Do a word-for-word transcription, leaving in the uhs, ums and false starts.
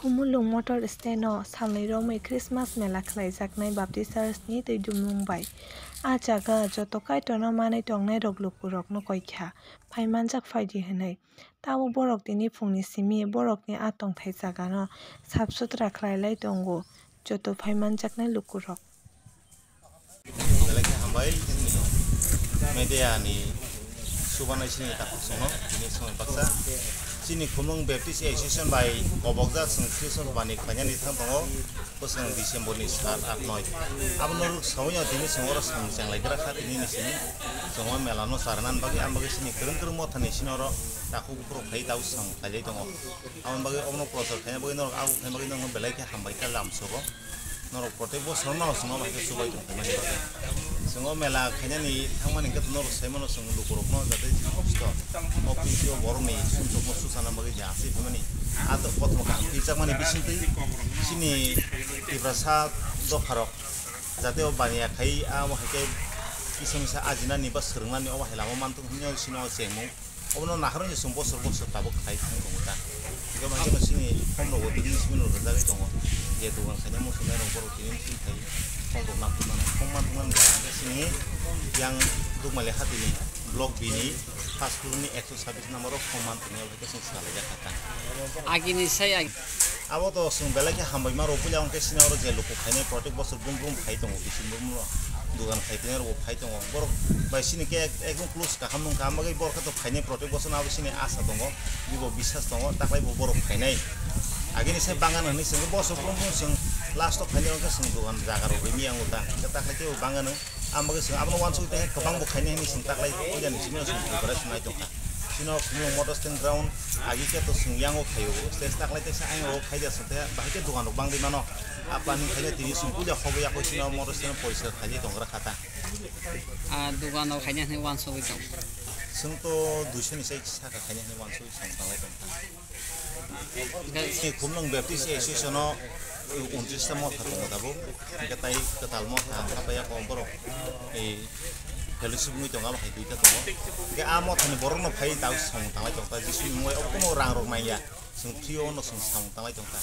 Khumulwng Motor Stand-o salnwi romwi Christmas mela khlaijaknai Baptist Church-ni twi dumung bai. A jaga joto Kaitorno manwi tongnairok lukurokno koi kha, phai manjak phaidi hwnwi. Tabuk borok tini phungni simi borokni a tongthai jagano sap sutra khlai lai tongo joto phai manjaknai lukurok. Belai khe hambai chini media ni subanai chini takhuk songno tini somoi baksa chini Khumulwng Baptist Association bai kobokjak chwng Christmas bani khlainani thang tongo bwswk December ni sat, at, noi. Abono rwk sawino tini chwng oro samung chenglai gra kha tini ni simi chwng o mela no charwna bagwi, ang bagwi chini kwrwng kwrwng mothani chini oro takhuk bukhuk rok khai tau samung khlailai tongo. Aboni bagwi obono prochar khaina bagwi norok ago khaina bagwi norokno belai khe hambai khe lamsogo. Norok protek bosor no chwng obo hai khe chubai tong khaimani bagwi. Chwng o mela khainani thangmani hwnkhe norok sai mano chwng lukurokno jate chini office o borokni sumsokno suchana bagwi je aswk phaimani. A to kothoma kaham pirjakmani bisingtwi chini Tiprasa dopharok jate o baniya khai abo hai khe kisa misa ajinani ba swrwngnani obo hai lama manthok hwnwi chini o chengmung. Obono naharwi chwng bosor bosor tabuk khai thang tongo ta. Hingke bo haikhe chini khumrok bo tini simi no rwjagwi tongo. Je dogan khaina muchunai rok borok tini simi khai khumrok nang thangmano. Khum man thangmani jaga hingke chini yang Dukmali hatini block B ni first floor ni ekso sabbish number o khum man thangmani hingke chwng swlaijak kha ta. Agini sai ag- Abo to chwng belai khe hambai ma rw puila hingke chini oro je luku khainai protek bosor brum brum khai tongo, bisi brum brum dogan khai tongo, rok bo phai tongo. Borok bai chini khe ek-, ekdom close kaham nung kaham bagwi borok khe to phainai protek bosor no abo chini asa tongo, bibo bisas tongo, taklai bo borok phainai. Agini sai bangan hwnwi chwng bosor brum brum chwng last o phainai hwnkhe chwng dogan jaga rw rwmi yango ta, hwnkhe taklai khe bo bangan wng. Ang bagwi chwng abono uansugwi tongkha, kwbang bo khainai hwnwi chwng taklai puila ni simi chwng preparation nai tongkha. Chini o Khumulwng Motor Stand ground agi khe to chwng yango khaio, stage taklai teisa ayang o khaija chwng tei bahai khe dogan rok bangwi mano. A planning khaina tini chwng puila hobwi yakwi chini o motor stand poriskar khaijak tongra kha ta. A dogan rok khaina hwnwi uansugwi tong. Chwng to duiso ni sai saka khaina hwnwi uansugwi chwng tanglai tongkha. Hwnkhe Khumulwng Baptist Association o untris ta motha tongo tabuk. Hwnkhe tai kwtal motha hapaiya kok borok, eh, fellowship wngwi tongo, abo hai duita tongo. Hwnkhe a mothani borokno phai ta samung tanglai tongkha, Jisuni mungwi o kuno rang rok nangya, chwng free o no chwng samung tanglai tongkha.